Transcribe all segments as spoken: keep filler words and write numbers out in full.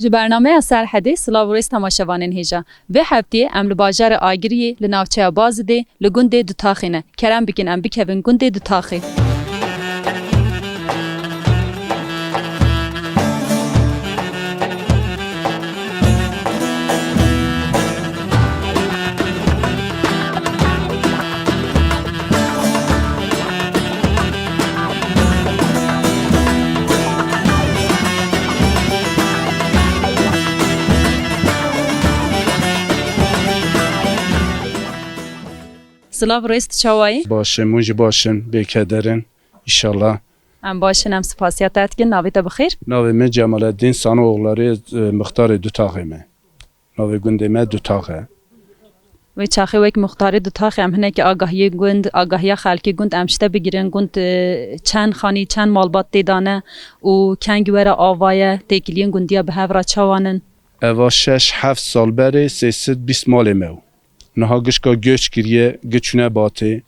Ji bernameya Serhedê silav û rêz temaşevanên hêja. Vê heftiyê em li bajarê Agiriyê, li navçeya Bazidê, li gundê Dutaxê ne. Kerem bikin em bikevin gundê Dutaxê. Silav rêz, tu çawa yî? Baş im, hûn jî baş in, bê keder in, înşallah. Em baş in, em spasiya te dikin. Navê te bi xêr? Navê min Cemaletdîn Sanoğulları, e, muxtarê Dutaxê me. Navê gundê me Dutax e. Wê çaxê wek muxtarê Dutaxê em hinekî agahiyê gund, agahiya xelkê gund em ji te bigirin. Gund, e, çend xanî, çend malbat tê de ne û kengî were ava ye, têkiliyên gundiya bi hev re çawan in? Eva şeş heft sal berê sê sed bîst malê me bû. Niha gişka göç kiriye, gi çûne batê.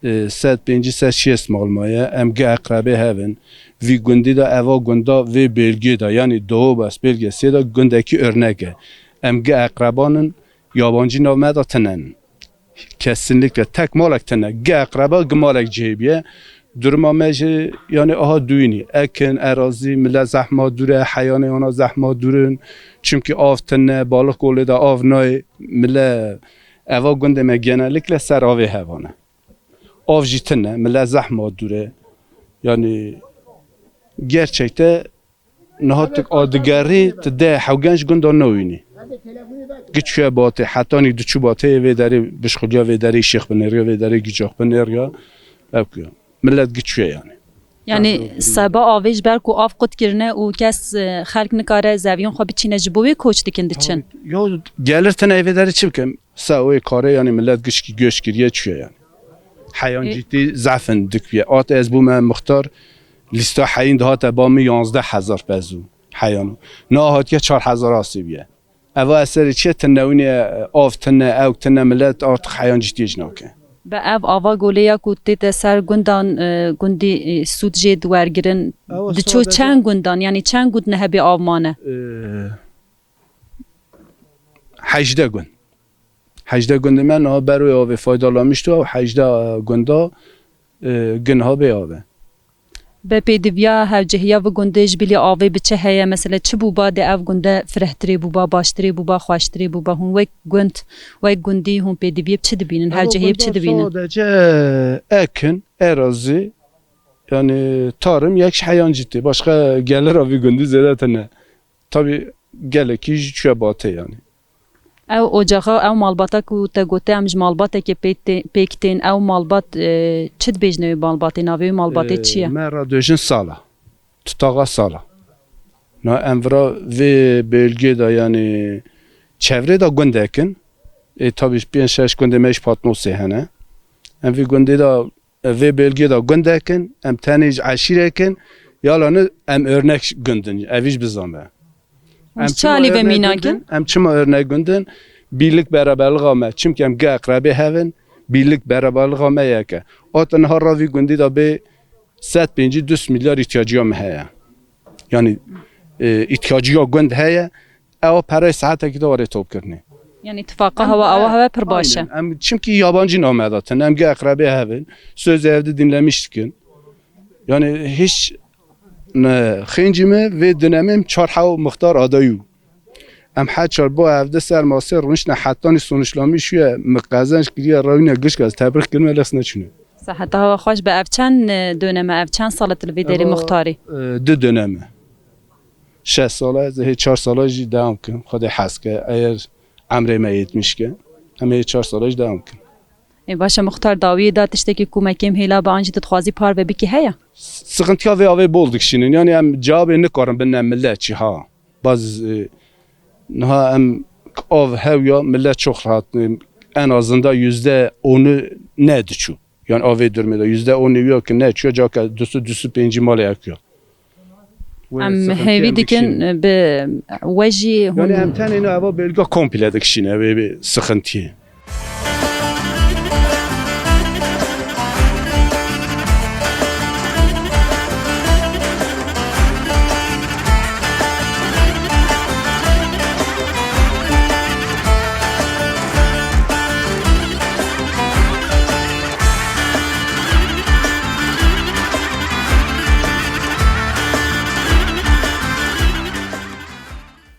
E, sed pêncî, sed şêst mal maye. Em gi eqrebê hev in. Vî gundî de, eva gunda vê bêlgê de, yanî Doğu Bas bêlgesê de gundekî örnek e. Em gi eqreban in, yabancî nav me de tine ne. Kesinlikle tek malek tine. Gi eqreba gi malek cihê bîye. Duruma me jî, yanî, aha dûyînî. Ekin, erazî, millet zehma dûr e, heyanê wana zehma dûr in. Çimkî av tine, balık golê de av nayê. Millet, eva gundê me genellikle ser avê hev e. Av jî tine, millet zehma dûr e. Yanî gerçekte niha tu adigerî, tu deh hewgen ji gunda newînî. Giçûye batê, hetanî diçû batê, vê derê bişxuliya, vê derê şêx binêriya, vê derê gicax binêriya. Ev ku ya. Millet giçûye yanî. Yanî seba avê ji ber ku av qut kirine û kes, e, xelk nikare zeviyan xwe biçîne, ji bo wê koç dikin diçin. Ya gelir tine vê derê çi bikin? Sewê karê, yanî millet gişkî göç kiriye çûye yanî. Heyan E- cidî zehf in dikviye. At ez bûme muxtar, lîsta heyîn dihate ba min yanzdeh hezar pezû heyan. Na hatiye çar hezar asê bûye. Eva eserê çi ye? Tine wînê, av tine, ewk tine, millet artık heyan cidî jî nake. Bi ev ava golê ya ku tête ser gundan, e, gundî, e, sûd jê diwergirin, Ewa diço sadece çend gundan, yanî çend gund ne hebê av mane? E, hejdeh gund. Hejdeh gundê me niha ber wê avê faydalanmîşto û hejdeh gunda, e, ginha bê ave. Be pêdiviya hevcihiya vi gundê ji bilî avê bi çi heye? Mesele çi bûba dê ev gunde firehtirê bûba, baştirê bûba, xweştirê bûba? Hûn wek gund, wek gundî hûn pêdiviyê bi çi dibînin? Hevcihiyê bi çi dibînin? Sadece ekin, erazî, yanî tarım yek ji heyan cî tê. Başqa gelira vî gundî zêde tine. Tabî gelekî jî çûye batê yanî. Ew ocaxa, ew malbata ku te gote em ji malbatekê pê tê-, pêk tên, ew malbat, e, çi dibêjne wê malbatê? Navê wê malbatê çi ye? E, me re dibêjin Sala. Tutaxa Sala. Na em vira vê bölgê de yanî çevrê de gundek in. E, tabî pênc şeş gundê me ji Patmosê hene. Em vî gundê de Vê bölgê de gundek in, em tenê ji eşîrek in, yala ne em örnek gund in, evî jî bizane. Em çi alî ve mînak in? Em çima örnek gund in? Birlik beraberliga me, çimkî em gi eqrebê hev in, birlik beraberliga me yek e. Ot niha ra vî gundî de bê sed pêncî du sed milyar îhtiyacîya me heye. Yanî, e, îhtiyacîya gund heye, Ew pereyê saetekî de were topkirinê. Yanî tifaqa hewa, ewa hewa pir baş e. Aynen. Em çimkî yabancî name datin. Em gi eqrebê hev in. Sözü evde dinlemiş dikin. Yani hiç ne, xêncî me vê dönemê çar hew muxtar adayû. Em her çar bo evde ser masê rûniştine hetanî sonuçlanmış ye. Mi qezenç kiriye rewîne gişk ez tebrik kirime lehs neçûne. Seheta hewa xweş be. Ev çend, e, döneme, ev çend sal e tu li vê derê muxtarî? E, du döneme. Şeş sala ez ê hê çar sala jî dewam kim. Xwedê hez ke, eger emrê me yetmiş ke, em ê hê çar sala jî dewam kim. Ê, baş e, muxtar, dawiyê de tiştekî ku me kêm hêla be an jî tu dixwazî parve bikî heye? S-, sıkıntıya vê avê bol dikişînin. Yani em cevabê nikarin bine millet çi ha. Baz, e, niha em av hew ya millet çok rahat, e, en azından yüzde onu ne diçû. Yani avê durumê de yüzde on ya ki ne çiyo, caka du sed, du sed pêncî malê ekiya. Em hêvî dikin bi we jî. Yani hûn em tenê ne eva bölge komple dikişîne vê, vê sıkıntıyı.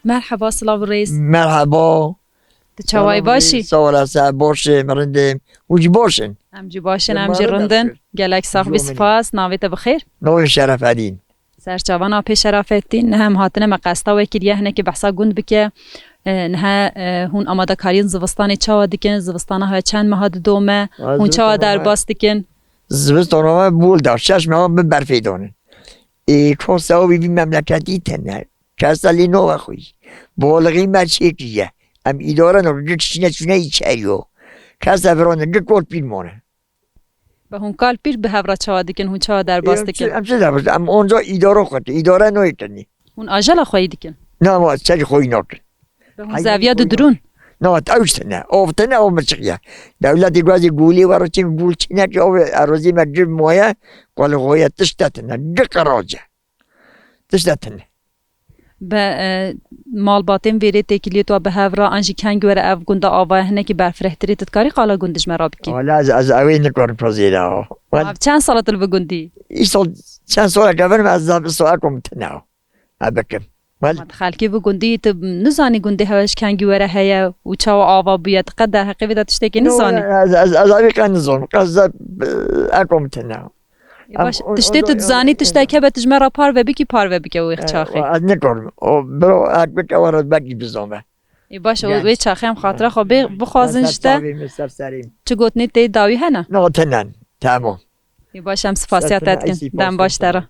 Merheba, silav û rêz. Merheba. Tu çawayî, başî? Sağ olasın, başim, rindim. Hûn jî başin? Em jî başin, em jî rindin. Gelek sax bî, spas. Navê te bi xêr? Navê Şerefedîn. Serçavana pê Şerafettin, niha em hatine me qesta we kiriye, hinekî behsa gund bike. E, niha, e, hûn amadekariyên zivistanê çawa dikin? Zivistana hewe çend meha didome? Hûn çawa derbas dikin? Zivistana me bol da, şeş meha min berfê danin. Ê, ka sewabî vî memleketî tune. Kesa lê navexwî. Balixî me çêkiriye. Em îdare nakin, du kişî ne çûne îçeriyo. Kesa virane, du kol pîl mane. Be hûn kal pîr bi hev re çawa dikin, hûn çawa derbas dikin? Em çi derbas, em onca îdara xwe, îdare nayê tenê. Hûn ajela xweyî dikin? Na, ma çekî xweyî nakin. Be hûn zeviya didirûn? Na, ew ji tine, av tine, av min çiqiye. Dewletê guazê gulê were çin, gul çine ki, av erazî me cib maye, qal xweye tişt tine, di qerace. Tişt tine. Be, e, malbatên vêrê têkiliyê tu bi hev re an jî kengî were ev gunda ava ye, hinekî berfirehtirê, tu dikarî qala gund ji me re bikî? Wala ez, ez ewê nikarim pezêra. Ev çend sala tu li vi gundî? Îsal çend saleke virim ez, ez saekom tine. Ez bikim. Wal- Ma tu xelkê vi gundî tu nizanî gundê hewe ji kengî were heye û çawa ava bûye, tu qet derheqê vê de tiştekî nizanî? Ez, ez, ez ewê qet nizanim. Qet ez, e, ekom tine. Ê, baş, tiştê tu dizanî, tiştek hebe tu ji me re parve bikî, parve bike wê çaxê. Ez nikarim. O biro ek bike, were belkî bizanbe. Ê, baş, wê çaxê em xatira xwe bê, bixwazin ji te. Çi gotinê tê dawî hene? No, tinen. Tamam. Ê, baş, em spasiya te dikin. Dem baş te re.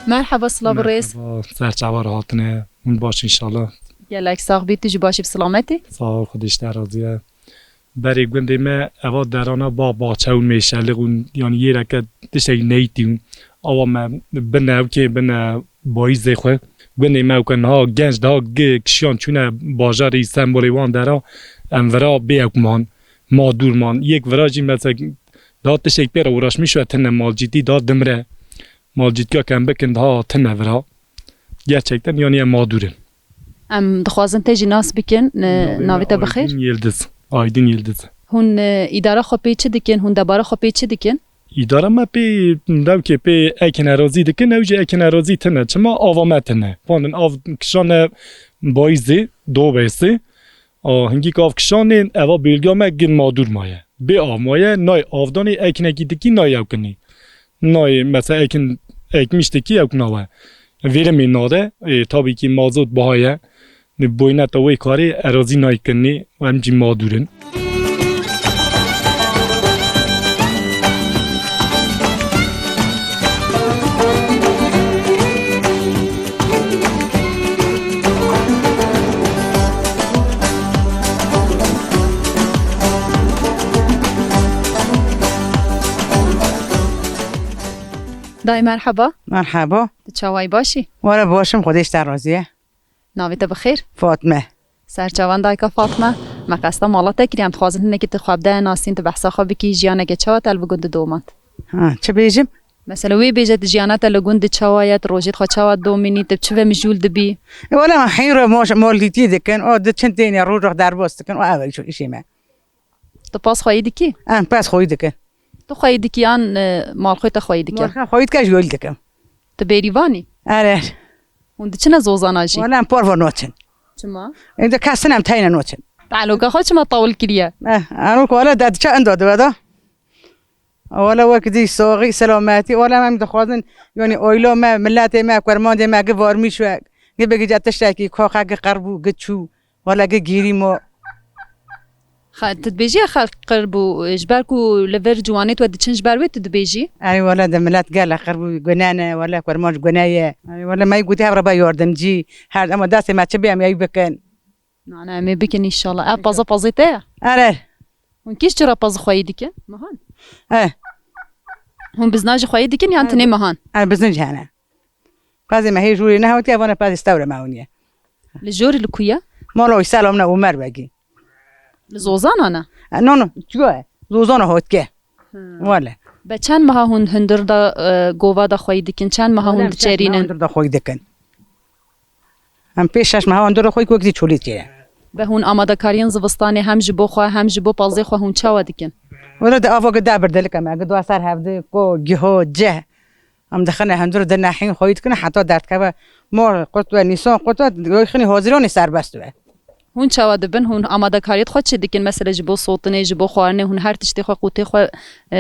Merheba, silav û rêz. Merheba, ser çava re hatine. Hûn baş inşallah. Gelek sax bî, tu jî baş î bi silametî? Sağ ol, Xwedê ji te razî ye. Berê gundê me eva derana ba, baxçe û mêşelik û, yanî, yêreke tiştek neytî û awa me bine ewkê, bine bayîzê xwe. Gundê me ewke niha genc daha gi kişiyan çûne bajarê Îstenbolê wan dera, em vira bê ewk man, madûr man. Yek vira jî mesela daha tiştek pê re uğraşmış ve tine malcîtî daha dimre. Malcîtiya ke em bikin daha tine vira. Gerçekten, yanî, em mağdur in. Em dixwazin te jî nas bikin, e, navê te bi xêr? Aydın Yildiz. Aydın Yildiz. Hûn, e, îdara xwe pê çi dikin? Hûn debara xwe pê çi dikin? Îdara me pê, dewkê pê ekin erazî dikin, ew jî ekin erazî tine. Çima ava me tine? Vandin av kişane bayîzê, dobêsê. A, hingî av kişanê, eva bêlga me gin mağdur maye. Bê av maye, nayê avdanê ekinekî dikî nayê ew kinî. Nayê, mesela ekin ekmiş dikî ew nawe. Verimê nade, e, tabii ki mazot baha ye. Boyneta wê karê erazî nayê kinî, em jî mağdur in. Dayê merheba. Merheba. Tu çawayî, başî? Were başim, Xwedê ji te razî ye. Navê te bi xêr? Fatme. Serçavan dayka Fatme. Me qesta mala te kiriye, em dixwazin hinekî tu xwe bide nasîn, tu behsa xwe bikî, jiyaneke çawa te li vi gund didomand? Ha, çi bêjim? Mesela wê bêje, tu jiyana te li gund di çawa ye, tu rojê xwe çawa domînî, tu bi çi ve mijûl dibî? E, wele me heyra mol-, moldîtî dikin, o diçin têne roj derbas dikin, o ev e îşê me. Tu pas xweyî dikî? Em pas xweyî dikin. Tu xweyî dikî yan, e, malxwê te xweyî dike? Malxwê xweyî dike, ji yolî dikim. Tu bêrîvanî? Erê. Hûn diçine zozana jî? Wele em por ve noçin. Çima? Em de kes tine, em teyne noçin. Te eloka xwe çima tawil kiriye? Eh, eloka wele de diçe endo dibe de. Wele wek dî saxî, selametî. Wele em dixwazin, yanî oyla me, miletê me, kurmandê me, gi varmîş we, gi bigije tiştekî, kaxe gi qir bû, gi çû. Wele gi gîrî mo. Xa-, tu dibêjî ya xelk qir bû, ji ber ku li vir ciwanê we diçin, ji ber wê tu dibêjî? Ey wele de milet gelek qir bû, gune ne, wele kurmanc gune ye. Ey wele me gotî hev re be yardimcî. Her, ema destê me çi bê em ey bikin. Na, na, em ê bikin înşallah. Ev paza pazê te ye? Erê. Hûn kî ji çi re pazê xweyî dikin? Mehan? He. Hûn bizna jî xweyî dikin yan tinê mehan? He, bizin jî hene. Pezê me hê jûrê nehewtiye, vana pezê stewre me hûniye. Li jorî li ku ye? Mala wî selam ne Omer Begî. Li Zozana ne? E, no, no, çiyo e? Zozana hotke. Hmm. Wele. Be çend meha hûn hundir da, e, gova da xweyî dikin? Çend meha hûn diçerînin? Hundir da xweyî dikin. Em pêş şeş meha hundir da xweyî ku wekî çolî çêye. Be hûn amadekariyên zivistanê hem ji bo xwe hem ji bo pazê xwe hûn çawa dikin? Wele di ava gi de birdelik em, gi dua ser hevdi, ko, giho, ceh. Em dixine hundir di nehîn xweyî dikine heta derdkeve. Mar qut ve, nîsan qut ve, xinî hazîranê serbest ve. Hûn çawa dibin? Hûn amadekariyê xwe çi dikin? Mesela ji bo sotinê, ji bo xwarinê hûn her tiştê xwe, qûtê xwe, e,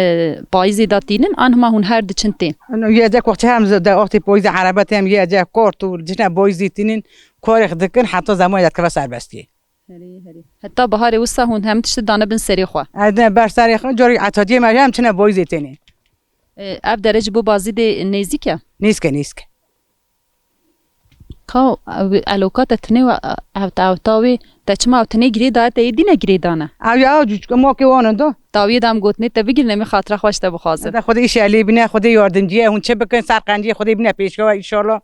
payîzê de tînin, an hima hûn her diçin tên? Ano yê ecek wextê hem zi-, de wextê payîzê erebe tê hem yê ecek kort û cine payîzê tînin, karê xwe dikin heta zemanê derdkeve serbestiyê. Herî, herî. Heta biharê wisa hûn hem tiştî dane bin serê xwe? Ez ne ber serê xwe, carî etadiyê me hem çine payîzê tênê. E, ev dere ji bo bazî dê nêzîk e? Nêzîk e, nêzîk e. Ka, ew, eloka te tinê we, ew te, ew tawê, te çima ew tinê girê daye, te yê dîne girê dane? Ew ya, ew cûçke mokê wan do. Tawiyê de em gotinê te bigirine, min xatira xwe ji te bixwazim. Te Xwedê îşe lê bîne, Xwedê yardimciyê, hûn çi bikin, ser qenciyê Xwedê bîne pêşkewa, înşallah.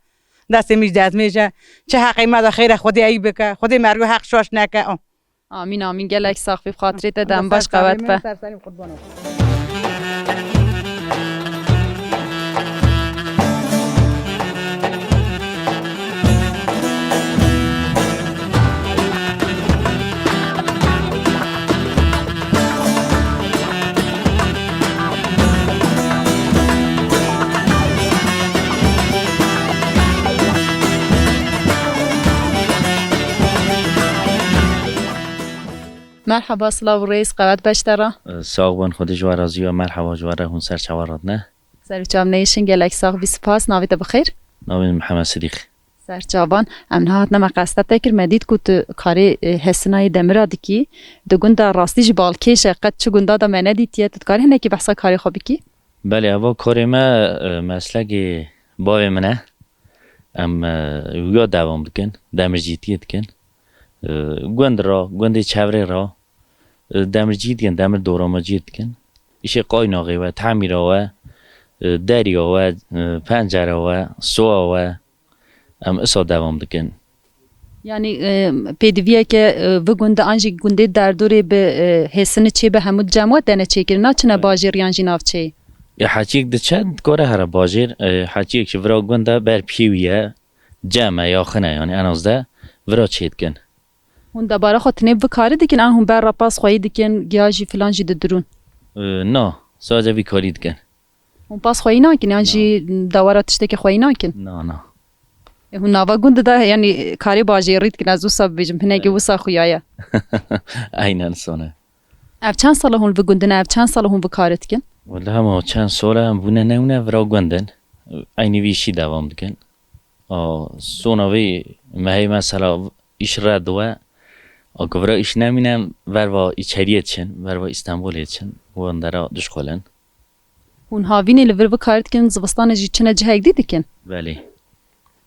Destê min ji destmêj e. Çi heqê me de xêr e, Xwedê eyî bike. Xwedê mergo heq şaş neke. Amîn, amîn. Gelek sax bî, bi xatirê te de em baş qewet be. Merhaba, silav û rêz, qewet beş te re. Sax bin, Xwedê ji we razî be, merhaba ji we re, hûn ser çavan radine. Ser û çav neyşin, gelek sax bî, spas. Navê te bi xêr? Navê min Mihemed Sidîq. Ser çavan, em niha hatine me qesta te kir, me dît ku tu karê, e, hesinayê demira dikî. Di gunda rastî jî balkêş e, qet çi gunda de me nedîtiye. Tu dikarî hinekî behsa karê xwe bikî? Belê, eva karê me, e, meslekê bavê min e. Em, e, wiya devam dikin, demircîtiyê dikin. E, gund ra, gundê çevrê ra, e, demircî dikin, demir doramaciyê dikin. Îşê qaynaxê we, temîra we, e, deriya we, e, pencera we, soya we, em isa devam dikin. Yanî, e, pêdiviyeke, e, vi gund an jî gundê derdorê bi, e, hêsini çêbe hemû cem we tene çêkirin, naçine bajêr yan jî navçeyê? Ya heçiyek diçe, dikare here bajêr, e, heçiyek ji vira gund e ber piyê wî ye, cem e, yaxin e, yanî en az de vira çêdikin. Hûn debara xwe tinê bi karî dikin, an hûn ber re pas xweyî dikin, giya jî filan jî didirûn? E, na, sadece vî karî dikin. Hûn pas xweyî nakin, yan jî dewara tiştekî xweyî nakin? Na, na. E, hûn nava gund de, yanî karê bajêrî dikin, ez wisa bibêjim, hinekî wisa xuya ye. Aynen sone. Ev çend sal e hûn li vi gundin e, ev çend sal e hûn vi karê dikin? Wele hema çend sal e em bûne newne vira gundin. Eynî vî işî devam dikin. A, sona vê mehê mesela îş red we, a, ku vira îş nemîne, verva îçeriyê çin, verva Îstanbulê çin, wan dera dişxulin. Hûn havînê li vir bi kar dikin, zivistanê jî çine cihek dî dikin? Belê.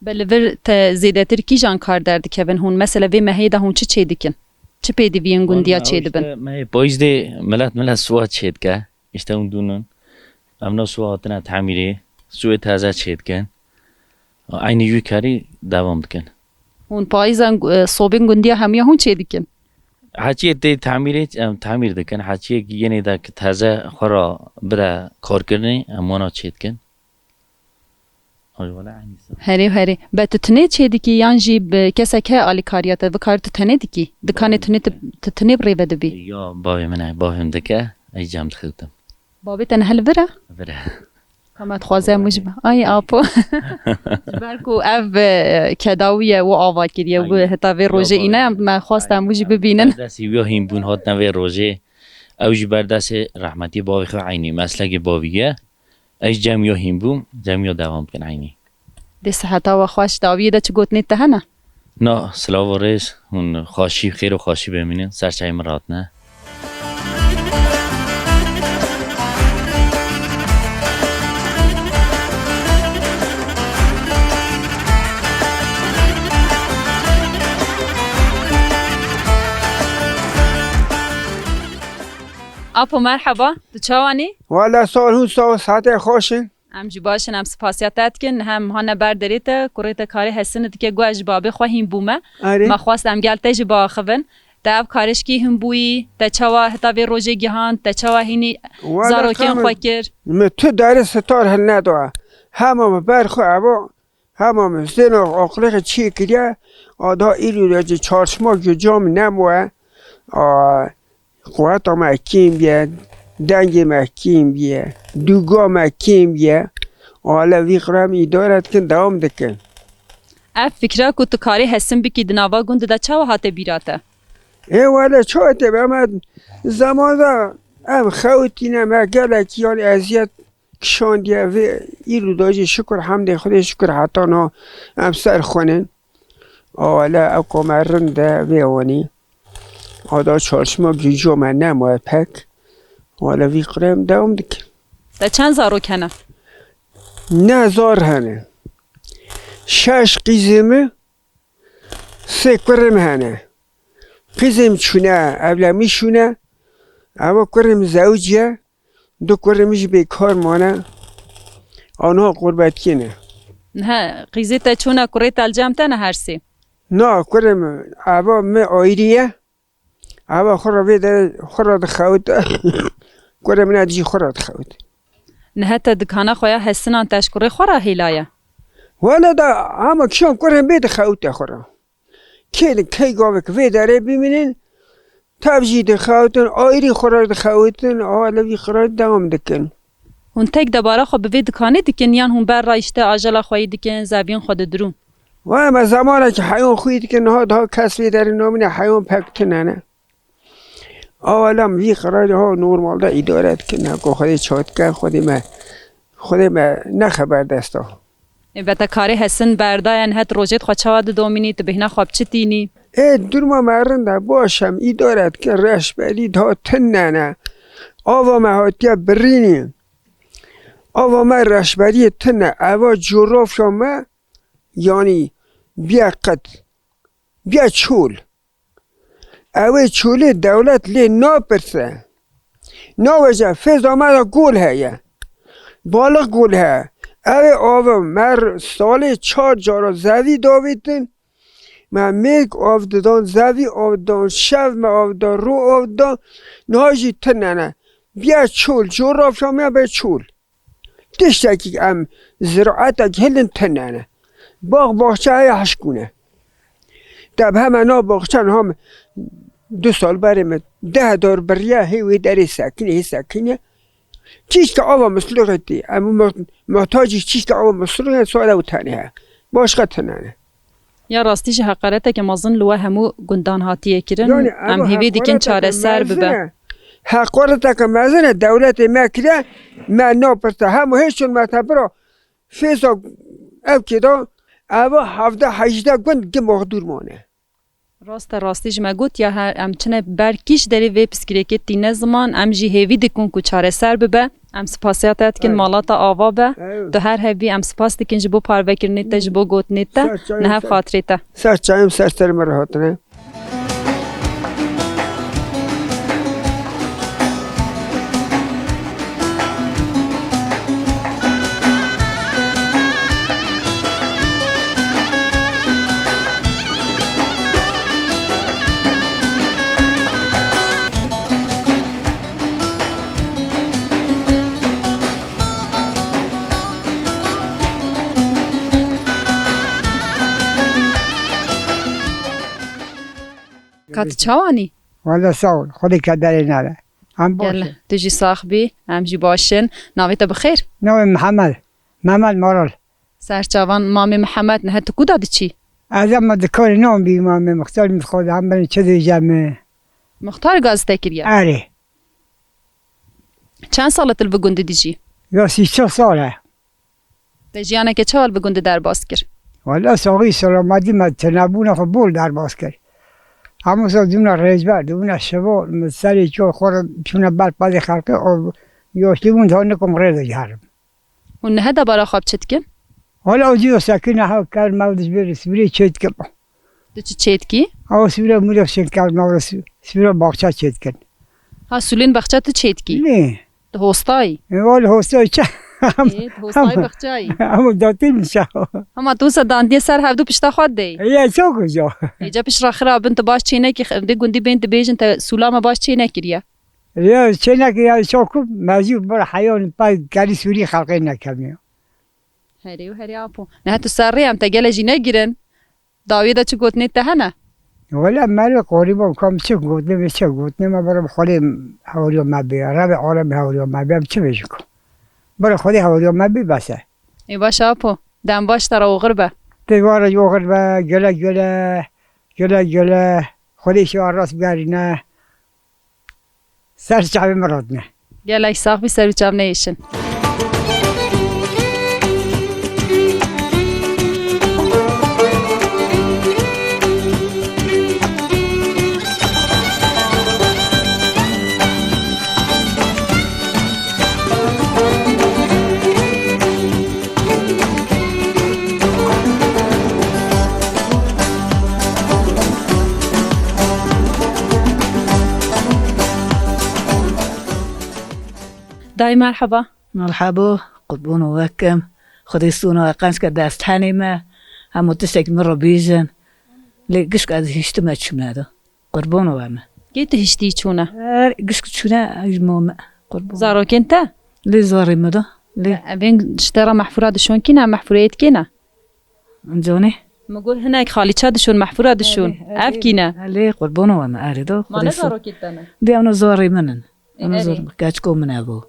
Be li vir te zêdetir kîjan kar derdikevin hûn? Mesela vê mehê de hûn çi çê dikin? Çi pêdiviyên gundiya çê dibin? Mehê payîz dê milet milet suwa çê dike. Îşte hûn dûnin. Em na suwa hatine temîrê. Suwê teze çê dikin. Eynî wî karî devam dikin. Hûn payîzan, e, sobên gundiya hemiya hûn çê dikin? Heçiyê tê temîrê, em temîr dikin. Heçiyê yenê de ki teze xwe ra bide karkirinê, em wana çê dikin. Ay, wala eynî sa. Herê, herê. Be tu tinê çê dikî yan jî bi kesek heye alîkariya te? Bi karî tu tenê dikî? Dikanê tunê tu, tu tinê bi rê ve dibî? Ya, bavê min e, bavê min dike, ey cem dixewtim. Babê te niha li vir e? Vir e. Ka me dixwaze em wî jî bi-, ay apo. Ji ber ku ev, e, kedawî ye, û ava kiriye, û heta vê rojê îne, me xwest em wî jî bibînin. Destî wî hîn bûn hatine vê rojê. Ew jî ber destê rehmetî bavê xwe eynî, meslekê bavî ye. Ez cem wî hîn bûm, cem wî devam bikin eynî. Dê siheta we xweş, dawiyê de çi gotinê te hene? Na, silav û rêz, hûn xweşî, xêr û xweşî bimînin, ser çayê min ratine. Apo merheba, tu çawanî? Wala sağ ol, hûn sağ ol, saetê xweş in. Em jî baş in, em spasiya te dikin. Hem hane ber derê te, kurê te karê Hesin dike, got, "Ez ji babê xwe hîn bûme." Erê. Me xwest em gel te jî biaxivin. Te ev karê ji kî hîn bûyî? Te çawa heta vê rojê gihand? Te çawa hînî Wala zarokên xwe kir? Min tu derê sitar hilneda. Hema min ber xwe evo, hema min zêna aqilê xwe çê kiriye. A da îro de çarşma cam nemaye. A, Quweta me kêm bûye, dengê me kêm bûye, dûga me kêm bûye. Wele vî qirem îdare dikin, dewam dikin. Ev fikra ku tu karê Hesin bikî di nava gund de çawa hate bîra te? Ê wele çawa tê be, me zeman de em xewitîne, me gelekî yanî eziyet kişandiye, vê îro da jî şikir hemdê Xwedê şikir heta niha em ser xwe nin. A wele ew ka me rind e vê wanî. A da çarşma gîjo me nemaye pek. Wele vî qirem dewam dikin. Te çend zarok hene? Ne zar hene. Şeş qîzê min, sê kurê min hene. Qîzê min çûne, evlenmiş çûne. Eva kurê min zewiciye. Du kurê min jî bêkar mane. Anha qurbetkî ne. He, qîzê te çûne, kurê te li cem te ne her sê? Na, kurê min, eva min ayrî ye. Eva xwe re vê de xwe re dixewit. Kurê min jî xwe re dixewit. Nihe te dikana xwe ya Hesinan te ji kurê xwe re hêlaye? Wele da, ama kişan kurê bê dixewite xwe re. Kê li key gavek vê derê bimînin, tev jî dixewitin, ayrî xwe re dixewitin, a levî xwe re dewam dikin. Hûn tek debara xwe bi vê dikanê dikin yan hûn ber re îşte ajela xweyî dikin, zeviyên xwe didirûn? Wê me zemanekî heyon xwî dikin, niha daha kes vê derê namîne, heyon pek tune ne. Awa lem vî qirarê ha normalde îdare dikin, heko Xwedê çat ke, Xwedê me, Xwedê me nexeber desta. Ê, be te karê Hesin berdaye, nihet rojêt xwe çawa didomînî, tu bêhna xwe bi çi tînî? Ê, durma me rind e, baş em îdare dikin, reşberî daha tune ne. Ava me hatiye birînî. Ava me reşberiyê tune. Eva coğrafya me, yanî biye qet, biye çol. Ew ê çolê dewlet lê napirse. Naweje fêza me de gol heye. Balix gol heye. Ew ê avin me salê çar cara zevî davêtin. Me mêrg av didan, zevî av didan, şev me av da, ro av da. Niha jî tune ne. Biye çol, coğrafya me be çol. Tiştekî em ziraetek hilin tune ne. Bax baxçe heye hişkûne. Te bi heme na baxçe niha min du sal berê min deh dar biriye, hê wê derê sekine, hê sekine. Çîşka ava mislixê tê. Em muht-, muhtacî çîşka ava mislixê sade û tenê he. Başqa tune ne. Ya rastî jî heqareteke mezin li we hemû gundan hatiye kirin. Yanî, Em eva hêvî dikin heqareteke çareser mezin bibe. E. Heqareteke mezin e, dewletê me kire, me napirse. Hemû hêşon me te bira fêza ev kê da, eva hevdeh hejdeh gund gi mexdûr mane. Rast e, rastî ji me got ya her em çine ber kîş derê vê piskirêkê tîne ziman, em jî hêvî dikin ku çareser bibe. Em spasiya te dikin, Evet. mala te ava be. Evet. Tu her hebî em spas dikin ji bo parvekirinê te, ji bo gotinê te. Ser çayê Niha ser. xatirê te. Ser çayê ser serê me re hatine. Ka tu çawanî? Wele sağ ol. Xwedê ke derê nere. Em baş Gel, in. Tu jî sax bî, em jî baş in. Navê te bi xêr? Navê Mihemed. Mehmet Maral. Serçavan mamê Mihemed, nihe tu ku da diçî? Ez ema dikarê nam bî mamê Muxtar, min xwe de em bin çi diyeceğim. Muxtar gazete kiriye? Erê. Çend sal e tu li vî gundî dijî? Ya sî çar sal e. Te jiyaneke çawa li vî gundî derbas kir? Wala saxî selametî me tinebûna xwe bol derbas kir. Hemû sal dibûna rêzber, dibûna şivar, min serê ço xwe re çûne ber pezê xelkê, o yaşlî bûn, daha nikom rê digerim. Hûn nihe debara xwe bi çi dikin? Wala o cî o sekine ha ker mevdiş bêrî sibirê çê dikim. Tu çi çêdikî? Ew sibira mûrek çêdikin, ew sibira baxça çêdikin. Ha, sûlên baxça tu çêdikî? Nê. Tu hostayî? E, wal hostayî çi? Ê, tu hostayê bexçayî. Hemû datî min şa. Hema tu se dandiye ser hevdu pişta xwe dey. Ya çok güzel. Êca pişt re xira bin tu baş çênekî, xi-, vê gundî bên dibêjin te sûla me baş çênekiriye. Ya çênekî ya çok mecbur bir hayon pay geri Sûrî xelqê nekemiyor. Herê û herê apo. Niha tu serrê em te gele jî negirin. Dawiyê de çi gotinê te hene? Wele merê qorîbon kam çi gotinê me çi gotinê me bere xwedê hewriyo me bê. Revê alem hewriyo me bê. Em çi bêjin ku? Bere xwedê hewriyo me bê bes e. Ê baş apo. Dem baş te re oxir be. Tê ware oxir be. Gele gele. Gele gele. Xwedê şiwa rast bigerîne. Ser çavê min rotine. Gelek sax bî, ser û çav neyêşin. Dayê merheba. Merhebo, qurbono we kim. Xwedê sona we qenc ke dest henê me. Hemû tiştek min re bêjin. Lê gişk ez hiştime çûne de. Qurbono we me. Kê tu hiştî çûne? Her gişk çûne ji mo me. Qurbono. Zarokên te? Lê zarê me de. Lê. Evên ji te re mehfûra dişon kî ne, mehfûrê yê dikê ne? Canê. Mi got hinek xalîça dişon, mehfûra dişon. Erê, erê, ev kî ne? Lê qurbono we me, erê de. Ma ne zarokê te ne? Dê ewno zarê min in. E, ewno erê. Zor, keçko min evo.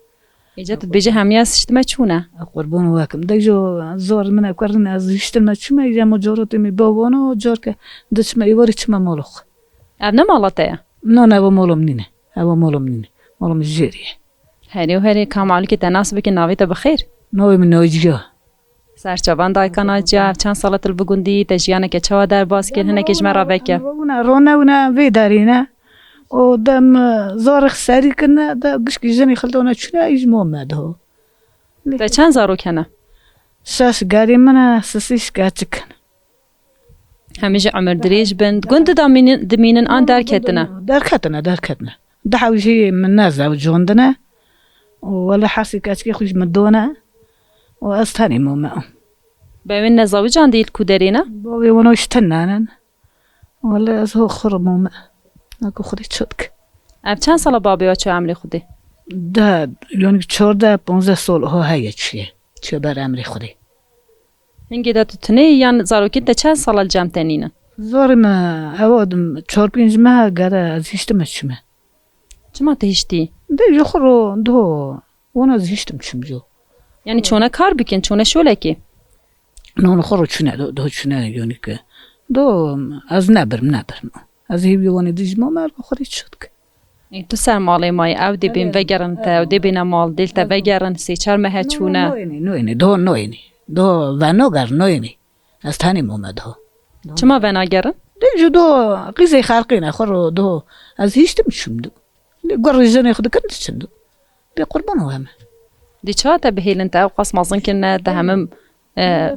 Êca tu dibêje hemiya siştime çûne. Qurbono we kim. De jo zor min ev kerin ez hiştime çûme, êca mo corotê min bavano, cor ke diçime êvarî çime molox. Ev ne mala te ye? No, ne, evo molom nîne. Evo molom nîne. Molom jêrî ye. Herê û herê, ka malûkê te nas bike, navê te bi xêr? Navê min Naciye. Serçavan dayika Naciye, ev çend sala tu li bi gundî, te jiyaneke çawa derbas kir, hinekê ji me re veke. Wina rone, wina vê derî ne. O dem, e, zarix serî kirine, de gişkî jinî xildona çûne, î ji mo me diho. Te çend zarok hene? Şeş gerê min e, sisî şikeçik in. Hemî jî umir dirêj bin. Gund de mînin, dimînin an derketine? Derketine, derketine. Di hew jî min ne zewcondine. Û wele hesî keçikê xwe ji min done. Û ez tenê mome. Bevên ne zewcandî li ku derê ne? Bavê wan ji tine ne. Wele ez ho xwe re mome. Naku Xwedê çi dik. Ev çend sala babê wa çû emrê Xwedê? De, yanî çardeh, ponzdeh sal ho heye çûye. Çûye ber emrê Xwedê. Hingê de tu tune yî yan zarokên te çend sala li cem te nînin? Zarê me, ewa dim, çar pênc meh gere ez hiştime çime. Çima tu hiştî? De ji xwe ro, do, wana ez hiştim çim jo. Yanî çone kar bikin, çone şolekê? No, no, xwe ro çune, do, do çune, yanî ke. Do, ez nebirim, nebirim. Ez hêvî wanê dijmo me, xwe rê çut ke. Ê, tu ser malê mayî, ew dê bên vegerin te, ew dê bêne mal, dê li te vegerin, sê çar meh çûne. No, no, no, no, no, do, no, no, do, venoger, no, no. Ez tenê mome do. Çima venagerin? Dê ji do, qîzê xelqê ne, xwe ro do. Ez hiştim çûm do. Lê gur jinê xwe dikin diçin do. Lê qurban we me. Dê çawa te bihêlin te, ew qas mezin kirine, te hemim, e,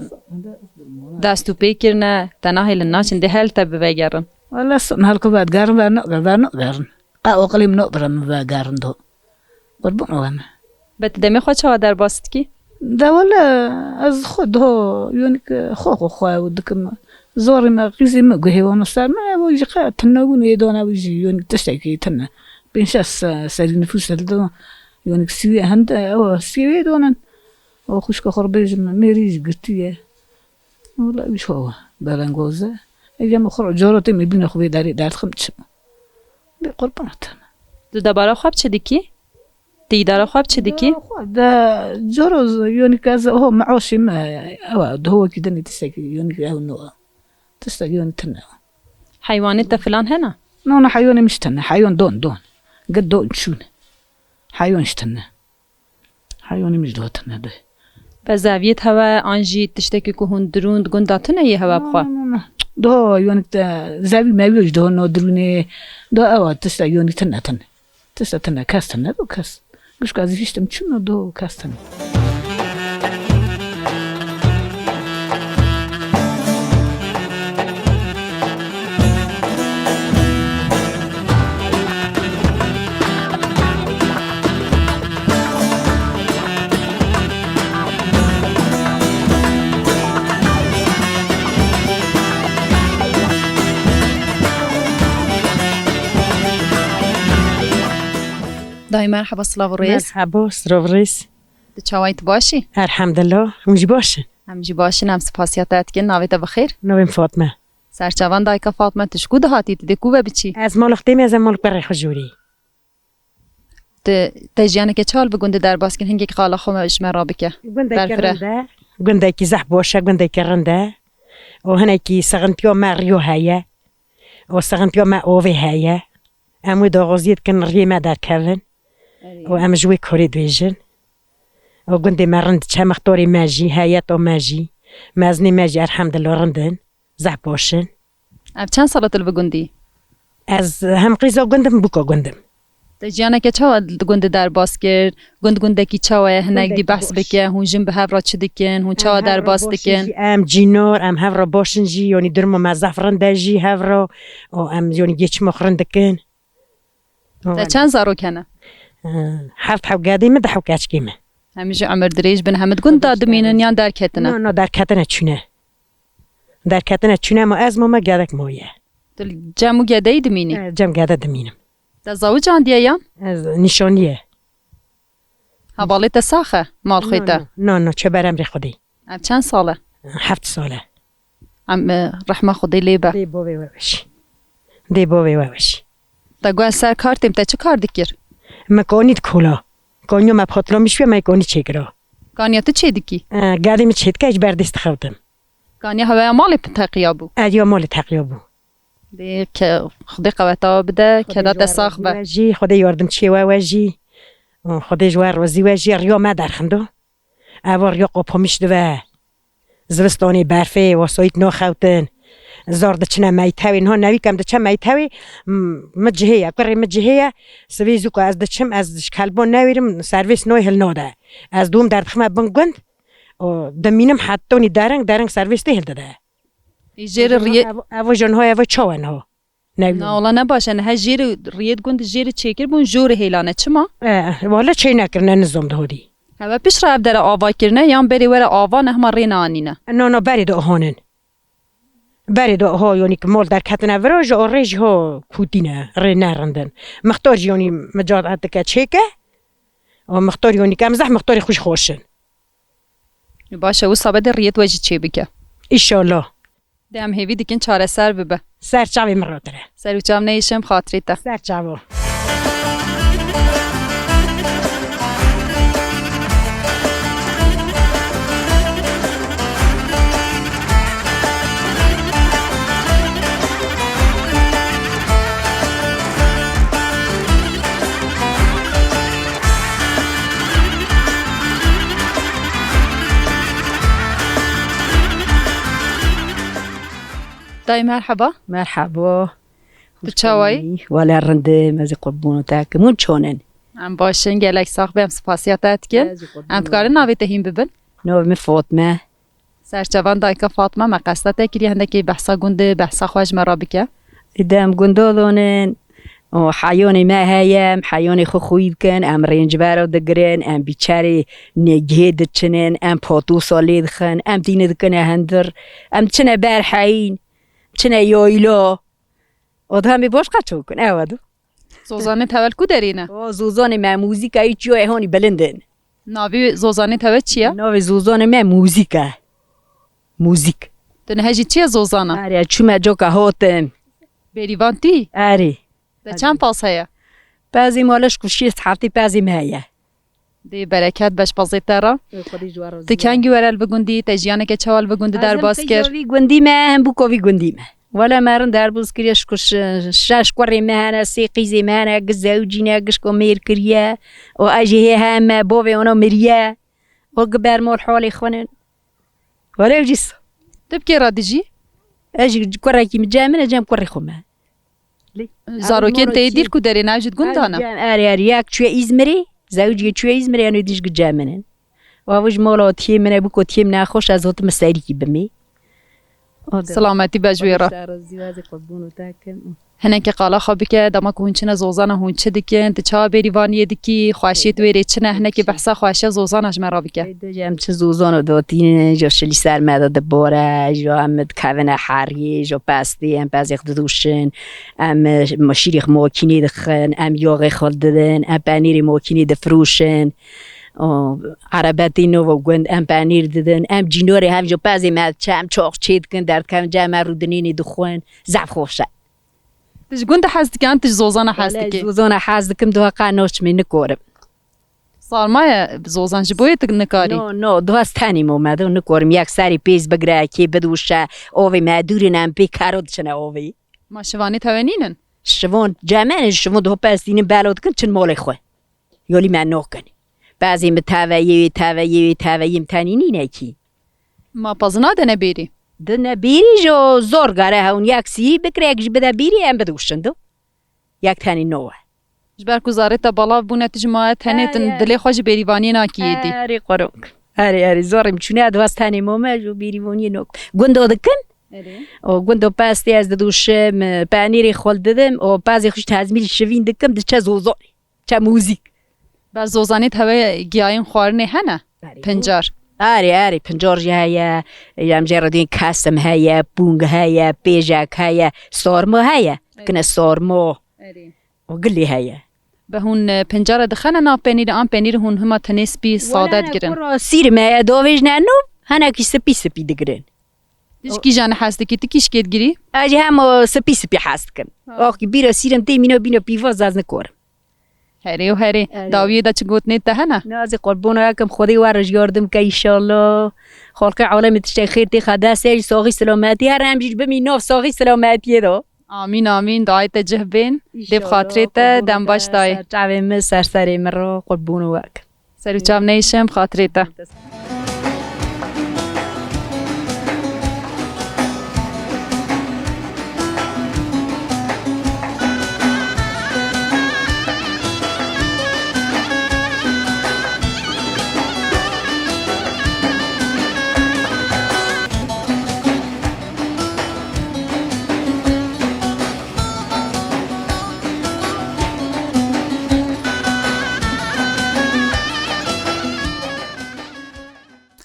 dest û pê kirine, te nahêlin naçin, dê hel te bivegerin. Wele sin hel ku vedigerin, venoger, venogerin. Qe oqilî min nobire min vegerin do. Qurban we me. Be tu demê xwe çawa derbas dikî? De wele ez xwe do, yanî ke xwe xwe xwe ew dikim. Zorê me, qîzê me guhê wan ser me, ew jî qe tune bûn ê dane, ew jî yanî tiştekî tune. Pênc şeş se-, serî nifûs hildo, yanî sîwê hende, ew sîwê donin. Ew xwişka xwe re bêjim, mêrî jî girtiye. Wela wî çawa belengoz e. Ê, yema xwe ro coro tê me bîne xwe vê derê derdixim çi. Bê qurban te me. Tu debara xwe bi çi dikî? Tu îdara xwe bi çi dikî? Debara xwe de coro z-, yonî ke ez ho meoşî me, ewa, di ho wekî dinê tiştekî, yonî ke ew no. Tiştek yonî tune. Heywanê te filan hene? No, no, heywanê min ji tune. Heywan don, don. Gid don çûne. Heywan ji tune. Heywanê min ji dohatine de. Be zeviyêt hewe an jî tiştekî ku hûn dirûn di gunda tune yê hewe bixwe? No, no, no. Do heywanê te zevî mevî ji doho no dirûnê. Do ewa tişta yonî tine tine. Tişta tine kes tine do kes. Gişka ez hiştim çûno do kes tine. Ay, merhaba, silav û rêz. Merhaba, silav û rêz. Tu çawayî, tu baş î? Elhamdulillah, hûn jî baş in? Em jî baş in, em spasiya te dikin. Navê te bi xêr? Navê min Fatma. Serçavan dayika Fatma, tu ji ku dihatî, tu dê ku ve biçî? Ez malek têm, ez ê malek berê xwe jorî. Tu, te jiyaneke çawa li bi gundî derbas kir? Hingek qala xwe me, ji me re bike. Gundekî Berfireh. Rind e, gundekî zehf baş e, gundekî rind e. Û hinekî sixintiya me riyo heye. Û sixintiya me ovê heye. Em wê daxwaziyê dikin riyê me derkevin. Erê. Û em ji wê korê dibêjin. Û gundê me rind diçe, mixtorê me jî, heyeta me jî, mezinê me jî elhamdulillah rind in. Zehf baş in. Ev çend sal e tu li bi gundî? Ez hem qîza gund im, bûka gund im. Te jiyaneke çawa di gundî derbas kir? Gund gundekî çawa ye? Hinek dî Gundekî behs baş. Bike. Hûn jin bi hev re çi dikin? Hûn çawa derbas dikin? Em hev re baş in jî, em cînor, em hev re baş in jî, yanî duruma me zehf rind e jî hev re. Û em yanî geçima xwe rind dikin. Te çend zarok hene? Heft heb gedê min, du heb keçikê min. Hemî jî umir dirêj bin, hemî di gund de dimînin yan derketine? No, no, derketine çûne. Derketine çûne, ma ez mame, gedek maye. Tu li cem û gedeyî dimînî? E, cem gede dimînim. Te zawicandiye yan? Ez nîşanî ye. Hevalê te sax e, malxwê te? No, no, no, no, çe beremrê Xwedê. Ev çend sal e? Heft sal e. Em, e, rehma Xwedê lê be. Dê bovê we weş. Dê bovê we weş. Te got ez ser kar têm, te çi kar dikir? Me kanî dikola. Kaniya me patlamiş bûye, me kanî çêkira. Kaniya tu çê dikî? E, gedê min çê dike, ji ber dê dixewtim. Kaniya heweya malê teqiya bû? Eriya malê teqiya bû. Dê ke Xwedê qeweta bide, keda te sax be. Xwedê ji we razî we jî, Xwedê yardimçiyê we we jî. Xwedê ji we razî we jî, riya me derxindo. Eva riya qapamiş dibe. Zivistanê berfê, wasayît naxewtin. Zar diçine meytewê. Niha newî kem diçe meytewê, m-, mi cihê ye, kurê mi cihê ye. Sivê zû ku ez diçim, ez ji kelban newêrim, servês nayê hilnade. Ez dûm derdixime bin gund, û dimînim hetonî dereng, dereng servês tê hildide. Ê, jêr riyê- Ev, ev jan ha, ev çawa niha? Ne Na, wala ne baş e, niha jêr riyê gund jêr çêkir bûn, jor hêlane. Çima? E, wala çê nekirine, nizam de hodî. Heve pişt re ev dere ava kirine, yan berê were ava ne hema rê neanîne? No, no, berê de ahonin. Berê de ho, yanî ki mol derketine vira, ji o rê jî ho kûtîne, rê nerindin. Mixtor jî yanî micadet dike çêke. O mixtor yanî ki em zeh mixtorê xwe jî xweş in. Baş e, wisa be dê riyet we jî çê bike. Îşallah. Dê em hêvî dikin çareser bibe. Ser çavê min rotire. Ser û çav neyişim xatirê te. Ser çavo. Dayê merheba. Merhaba. Tu çawayî? Wele rindim, ez ê qurbûna te kim. Hûn çon in? Em baş in, gelek sax be, em spasiya te dikin. Ez ê qurbûna. Em dikarin navê te hîn bibin? Navê min Fatme. Serçevan dayika Fatma, me qesta te kiriye, hindekî behsa gundê, behsa xwe ji me re bike. Ê, dem gundalon in. O, heyonê me heye, em heyonê xwe xwî dikin, em rêncbera digirin, em bîçerê nêgihê diçinin, em patosa lê dixin, em tîne dikine hundir, em diçine ber heyîn, çine yayla. O da em ê baş qeço kin, ew e do. Zozanê te wel ku derê ne? O, zozanê me muzîka yê çiyo ê honî bilind in. Navê zozanê te we çi ye? Navê zozanê me muzîk e. Muzîk. Tu niha jî çi ye zozana? Erê, çûme coka hotim. Bêrîvan tî? Erê. Te çend pas heye? Pezê male ji ku şêst heftê pezê me heye. Dê bereket be ji pezê te re. Ê, Xwedê ji we razî be. Tu kengî were li bi gundî, te jiyaneke çawa li bi gundî derbas kir? Ez hem qîza vî gundî me, hem bûko vî gundî me. Wele me rind derbas kiriye, ji ku şe-, şeş kurê me hene, sê qîzê me hene, gi zewicîne, gişko mêr kiriye. Û ez jî hê heme, bovê ona miriye. Û gi ber mol holê xwe nin. Wele ew jî s- Tu bi kê re dijî? Ez jî kurekî min cem min e, cem kurê xwe me. Zarokên te yê dîl ku derê ne, ev jî di gunda ne? Erê, erê, yek çûye Îzmirê, zewicê çûye Îzmirê, yanê dîj gi cem min in. Wa ji mala tiyê min e, bûko tiyê min nexweş, ez hotime serîkî bimê. Silametî be ji wê re. Hinekî qala xwe bike, dema ku hûn çine zozana hûn çi dikin, tu çawa bêrîvaniyê dikî, xweşiyê tu wê rê çi ne, hinekî behsa xweşiya zozana ji me re bike. Ê, de, em çi zozana datînin, ji şilî ser me de dibore, ji em dikevine heriyê, ji pestê, em pezê xwe didûşin, em, e, şîrê xwe makînê dixin, em yaxê xwe didin, em penîrê makînê difirûşin. O, erebetî nova gund, em penîr didin, em cînorê hem ji pezê me diçe, em çax çê dikin, derdikevin cem me rûdinînê dixwin, zehf xweş e. Tu ji gund hez dikî an tu ji zozana hez Wele dikî? Zozana hez dikim, duha qe naçimê nikorim. Sarmaye zozan ji bo yê tu nikarî? No, no, duha ez tenê mome do nikorim. Yek serî pêz bigire, kê bidûşe, ovê me dûrin em pê kero diçine ovê. Ma şivanê tewe nînin? Şivon cemenin, şivon duha pestînin belo dikin çin malê xwe. Yolî me nokin. Bazê min taveyê wê, taveyê wê, taveyê min tenî nîne kî. Ma pazina de ne bêrî? Di ne bêrî jo zor gare hewn yek sî bikire, yek jî bide bêrî em bidûşin do. Yek tenî no we. Ji ber ku zarê te balav bûne tu ji maye tenê Erê, tin erê. Dilê xwe ji bêrîvaniyê nakî yê dî. Erê qorok. Erê, erê, zorê min çûne, ez dixwest tenê mome, ji bêrîvaniyê nok. Gundo dikim. Erê. O gundo pestê ez didûşim, penîrê xwe didim, o pezê xwe ji tezmîl şivîn dikim, diçe zozorê. Çe muzîk. Ber zozanê di hewe giyayên xwarinê hene? Erê. Pincar. Erê, erê, pincar jî heye. Em jê re dîn kesim heye, pûng heye, pêjek heye, sarmo heye. Erê. Kine sarmo. Erê. O gilî heye. Be hûn, e, pincara dixene nav penîrê, an penîrê hûn hima tenê spî sade digirin? Wele kuro sîr me ye, dovêj ne nû, henekî spî spî digirin. Tu ji kîjan hez dikî? Tu kîşkê digirî? Ez jî hem o spî spî hez dikim. Ha. Axkî bîra sîrim tê mîna bîna pîvaz ez nikorim. Herê û herê. Herê. Dawiyê de çi gotinê te hene? Nazê qurbona ekim Xwedê we re ji yardim ke înşallah. Xalqê alemê tiştê xêr tê xe destê jî saxî selametî. Her em jî bimî nav saxî selametiyê de. Amîn, amîn. Duayê te cih bên. Dê bi xatirê te, dem baş dayê. Ser çavê min, ser serê min re, qurbûn û wek. Ser û çav neyşim, bi xatirê te.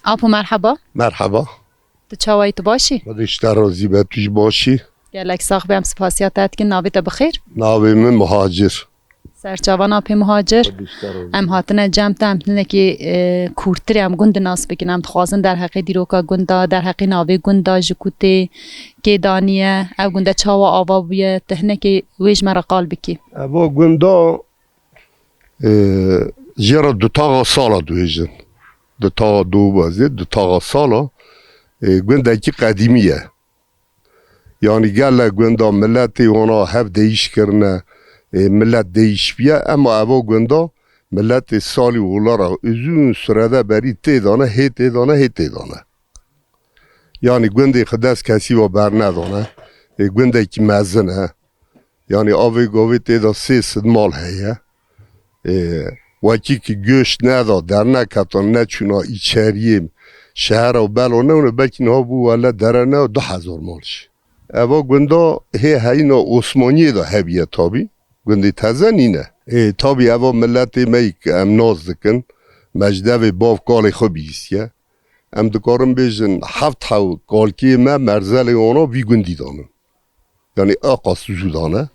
Apo, merhaba. Merhaba. Tu çawa yî, tu baş î? Xwedê ji te razî be, tu jî baş î? Gelek sax be, em spasiya te dikin. Navê te bi xêr? Navê min Muhacir. Serçavan apê Muhacir. Xwedê ji te razî be. Em hatine cem te, em hinekî, e, kûrtirê em gund nas bikin. Em dixwazin derheqê dîroka gunda, derheqê navê gunda, ji ku tê, kê daniye, ev gunde çawa ava bûye, tu hinekî wê ji me re qal bikî. Eva gunda, e, jê re dutaxa sala dibêjin. Dutaxa dowbazê, dutaxa sala, e, gundekî qedîmî ye. Yanî gelek gunda miletê wana hev deyîş kirine, ê, milet deyîş biye, ema eva gunda miletê salî olara uzun sürede berî tê dane, hê tê dane, hê tê dane. Yanî gundê xwe dest kesî ve bernedane. Ê, gundekî mezin e. Yanî avê gavê tê de sê sed mal heye. Ê, wekî ki göç neda, derneketan, neçûna îçeriyê şehera û belo newne, belkî niha bû wele dere ne du hezar mal jî. Eva gunda hê heyna Osmaniyê de hebiye tabî. Gundê teze nîne. Ê, tabî eva miletê me yî ki em nas dikin, me ji devê bav kalê xwe bihîstiye. Em dikarin bêjin heft hew kalkê me merzelê wana vî gundî danin. Yanî aqas zû dane.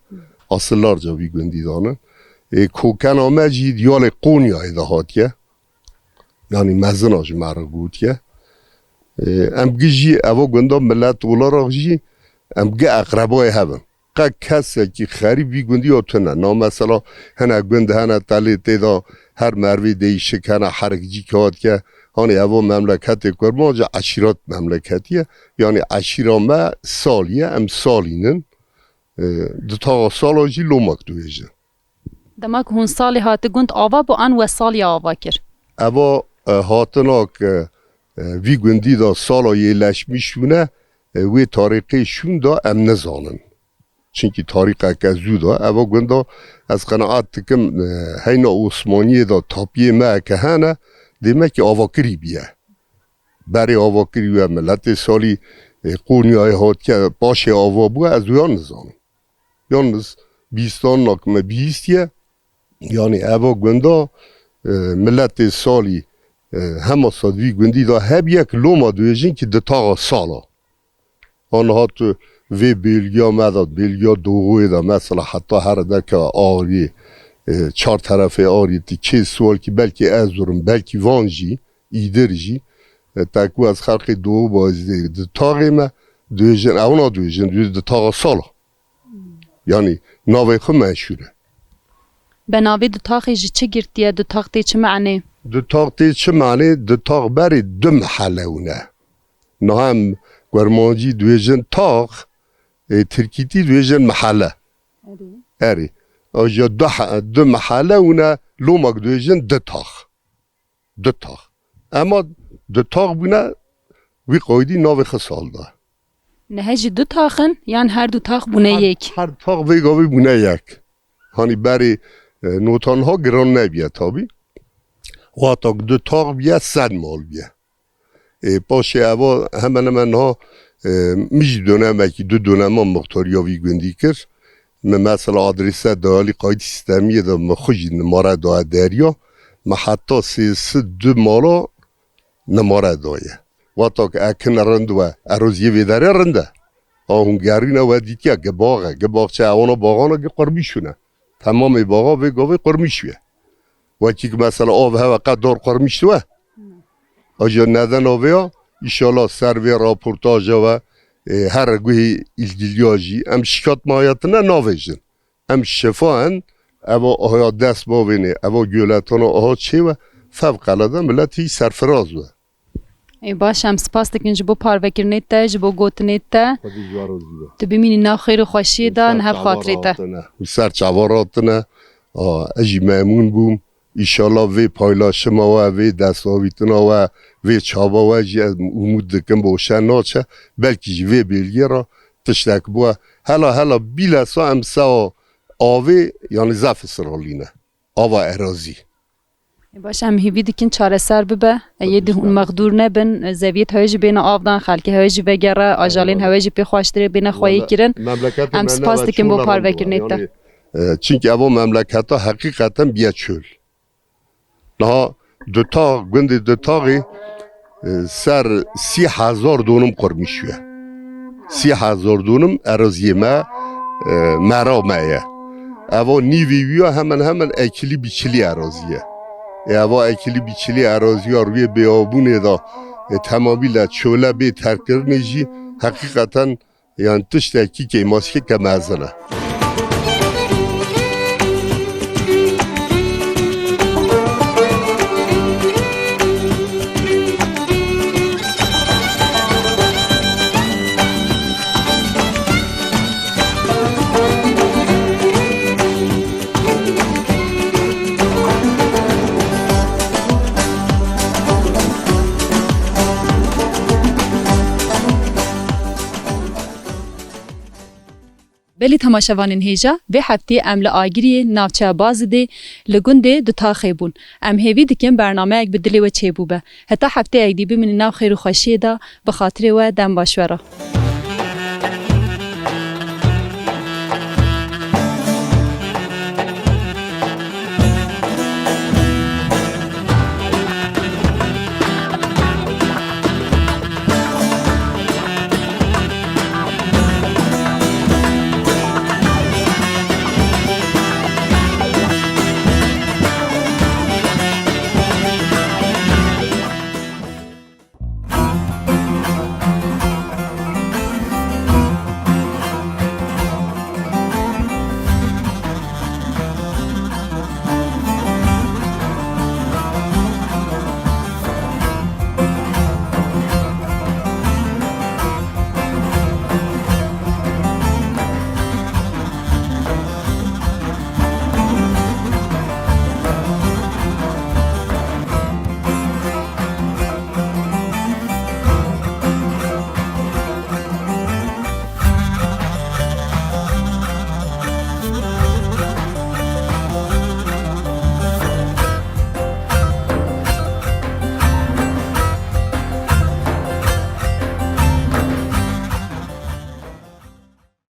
Asıllarca vî gundî dane. Ê, kokena me jî diyalê Qonyayê de hatiye. Yanî mezina ji me re gotiye. Ê, em gi jî eva gunda millet olarak jî em gi eqrebayê hev in. Qe kesekî xerîb vî gundiya tune. Na mesela hene gund hene telê tê de her mervê değişik hene herikcî katiye. Hanî eva memleketê Kurman ji eşîret memleketiye. Yanî eşîra me salî ye, em salînin. E, di taxa sala jî lomek dibêje. Dema ku hûn salê hati gund ava bû an we saliya ava kir? Eva, e, hatina ke, e, vî gundî de sala yê leşmî şûne, e, wê tarîqê şûn de em nizanin. Çimkî tarîqeke zû de eva gunda ez qenaet dikim, e, heyna Osmaniyê de tapiyê me ke hene, dêmekî avakirî biye. Berê avakirî we miletê salî, e, Qonyayê hatiye, paşê ava bûye, ez wê nizanim. Yalnız bîstan nak me bîstiye. Yani eva gunda, e, milletê salî, e, hema sed vî gundî da heb yek loma dibêjin ki di taxa sala. Aniha tu vê bêlgiya me de, bêlgiya Doğuyê de mesela heta here derkeve arî, e, çar terefê arî, tu kê sual ki belkî Erzurum, belkî Van jî, Îdir jî, e, te ku ez xelqê Doğu bazî dê, di taxê me dibêjin, ew nadibêjin, dibêjin di taxa sala. Yani navê xwe meşhur e. Be navê dutaxê ji çi girtiye? Dutax tê çi manê? Dutax tê çi manê? Dutax berê du mehele hûn e. Niha em kurmancî dibêjin tax, ê, tirkîtî dibêjin mehele. Erê. Erê. Aja du he-, du mehele hûn e, lomak dibêjin dutax. Dutax. Ema dutax bûne, wî qaydî navê xwe sal da. Nihe jî du tax in, yan her du tax bûne Her, yek? Her tax vê gavê bûne yek. Hani berê, e, notan ha giran nebiye tabi. Wata ku du tax biye, sed mal biye. E, paşê eva hemen hemen ha, e, min jî dönemekî, du dönema muxtariya vî gundî kir. Min mesela adrese dayalî qayît sîstemiyê de min xwe jî nimare daye derya. Min heta sê sed du mala nimare daye. Wata ku ekine rind we, eroziyê vê derê rind e. A hûn gerîne we dîtiye, gibax e, gibaxçe ewana baxana gi qurmîşûne. Temamê baxa vê gavê qurmîş ye. Wekî ki mesela av heve qe dar qurmîş we. Aja neden avê ya, inşallah ser vê raportaja we, e, her guhê îlgiliya jî em şikayet mahiyetine navêjin. Em şifa in, eva aha dest bavênê, eva göletana aha çê we, fevqelade milletî serfiraz we. Ê baş, em spas dikin ji bo parvekirinê te, ji bo gotinê te. Xwedî ji we razî be. Tu bimînî nav xêr û xweşiyê de, nihev xatirê te. Ser çava ratine. A, ez jî memnûn bûm. Îşallah vê paylaşima we, vê destavîtina we, vê çaba we jî ez umûd dikim bo şe naçe. Belkî ji vê bêlgê re tiştek bû. Hela hela bîlesa em sewa avê, yanî zaf israrlî ne. Ava erazî. Baş, em hêvî dikin çareser bibe. Yê di hûn mexdûr nebin. Zeviyet hewe jî bêne avdan, xelkê hewe jî vegere, ajalên hewe jî pê xweştirê bêne xweyî kirin. Em spas dikin bo parvekirinê te. E, çinkî evo memleketa heqîqeten biye çöl. Niha Dutax, gundê Dutaxê, e, ser sî hezar donim qurmîş ye. Sî hezar donim eraziyê me, e, mera me ye. Eva nîvê wî ya hemen hemen ekilî bîçilî erazî ye. E, eva ekilî bîçilî erazî ya rûyê bêavbûnê de, e, temamî le çole bê terkkirinê jî heqîqeten, yan tiştekî kêmaşkeke mezin e. Belê temaşevanên hêja, vê heftê em li Agiriyê, navçeya Bazidê, li gundê Dutaxê bûn. Em hêvî dikin bernameyek bi dilê we çêbûbe. Heta hefteyek dî bimînin nav xêr û xweşiyê de, bi xatirê we dem baş we re.